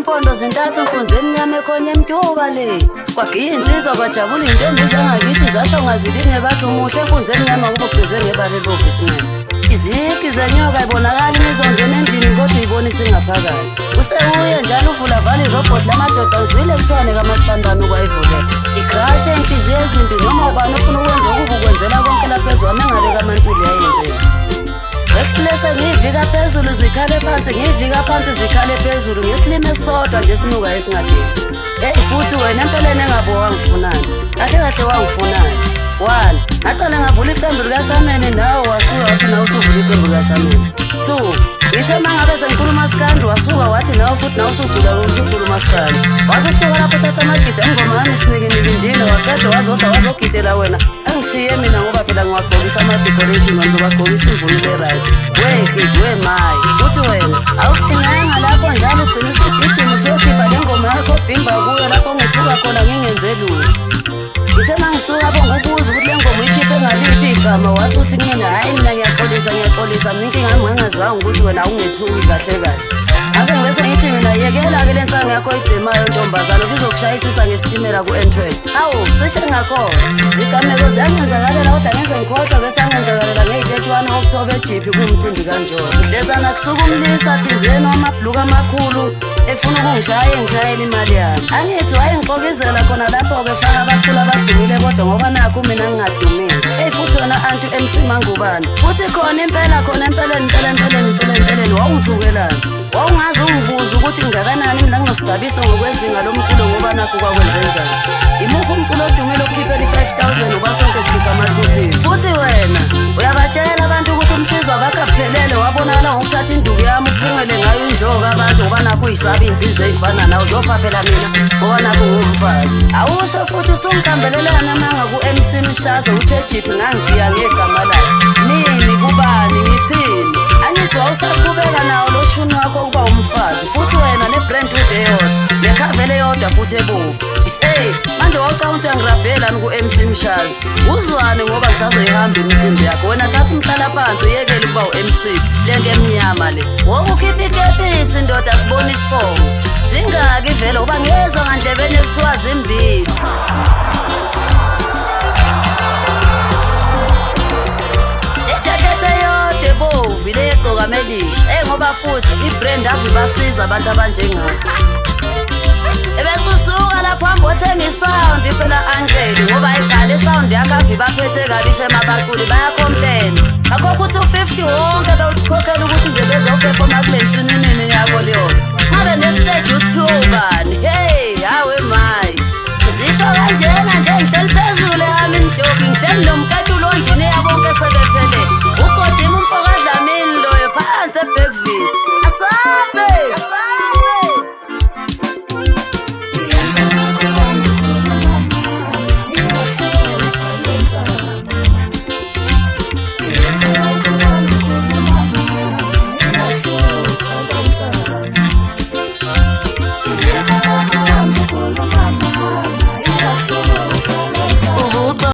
Impondo zintathu nkunzi emnyama ekhonye emtuba le. Kwagiya insizwa kwajabula iy'ntombi zangakithi zasho ngazilinge bathi umuhle nkunzi emnyama kuba ugqize ngebala elibomvu isinene. Izigi zenyoka ibonakala imizongena endlini kodwa uyibona isingaphakathi. Usewuye njalo uvula vala irobhoti lamadoda uzwile kuthiwane kamasibandane ukwayivulela. Ikrashe inhliziyo ezimbi noma ubani ofuna ukwenza okubi ukwenzela konke lapha ezwami engabe kaMantuli yayenzeni. Wehlulese ngiyivika phezulu zikhale phansi ngiyivika phansi zikhale phezulu ngesilimi esisodwa nje sinuka esingagezi. Hey futhi wena empeleni engabo wangifunani. Kahle kahle wangifunani. One, ngaqale ngavula iqembu likashameni nawe wasuka wathi nawe usuvula iqembu likashameni. Two, ngithe uma ngabe sengicula umaskandi wasuka wathi nawe futhi nawe usugula usugula umaskandi. Wasusuka lapho uthatha amagida ingoma yami sinikiniki ndini waqeda wazothi awazogidela wena. Angishiye mina ngoba phela ngiwagqokisa ama-decoration ngizobagqokisa imvunulo e-right. Wehli, wemayi. Futhi wena awugcinanga lapho njalo ugcina usugijima usuyokhipha le ngoma yakho obhimba kuyo lapho ngithuka khona ngingenze lutho. Ngithe uma ngisuka apho ngikubuza ukuthi le ngoma uyikhiphe ngaliphi igama wase uthi kumina hhayi mina ngiyaxolisa ngiyaxolisa mina inkinga yami ngangazwanga ukuthi wena awungethuki kahle kahle. Ngase ngibese ngithi mina yekela-ke le nsangu yakho oyibhemayo ntombazane ubizokushayisisa ngesitimela ku-N12. Awu cishe ngakhona. Zigameko ziyangenzakalela kodwa ngize ngikhohlwe ke sangenzakalela ngeyi-31 October ejiphi kuwumcimbi kanjolo. Ngihlezana kusuka umlisa thizeni wamabhluku amakhulu efuna ukungishaya engishayela imali yami. Angithi wayengixokizela khona lapho-ke faka abaculi abadumile kodwa ngoba nakhu mina ngingadumile. Eyi futhi wena anti MC Mangubane. Futhi khona impela khona empeleni impela empeleni impela empeleni wawungithukelani. Wawungaze ungibuze ukuthi ngingakanani mina nginoSigabiso ngokwezinga lomculo ngoba nakhu kwakwenze njani. Imuphi umculo odumile okukhiphela i-5000 uba sonke sikhipha ama-250. Futhi wena uyabatshela abantu ukuthi umsizwa akakaphelele wabonakala ngokuthatha induku yami uphungele ngayo injoka abantu ngoba nakhu uyisaba iy'nsizwa ey'fana nawe uzophaphela mina ngoba nakhu ngumfazi. Awusho futhi usungiqambelelana amanga ku-MC Mshazo uthe jiphi ngangigiya ngegama lakhe. Nini kubani ngithini? Angithi wawusaqhubeka nawo lo shuni wakho ukuba umfazi futhi wena ne-brand hood eyodwa nekhavele eyodwa futhi ebomvu. Hey, manje wawucabanga ukuthi uyangirabhelani ku-MC Mshazi. Uzwane ngoba ngisazoyihamba imicimbi yakho. Wena thatha umhlalaphansi uyekele ukuba u-MC. Lento emnyama le. Wokukhipha ikepisi ndoda sibone isiphongo. Zingaki vele uba ngiyezwa ngandlebeni kuthiwa zimbili. Ijakethe eyodwa ebomvu ile yegqoka melisha. Ey ngoba futhi i-brand ave ibasiza abantu abanjengawe. Ebese usuka lapho hamba othenga isound phela ankeli ngoba iqala isound yakho ave ibaphethe kabi shema abaculi bayacomplain. Bakhokha u-250 wonke bewukhokhela ukuthi nje bezoperforma kule nsuninini yakho leyo. Ngabe nestage usiphiwe ubani?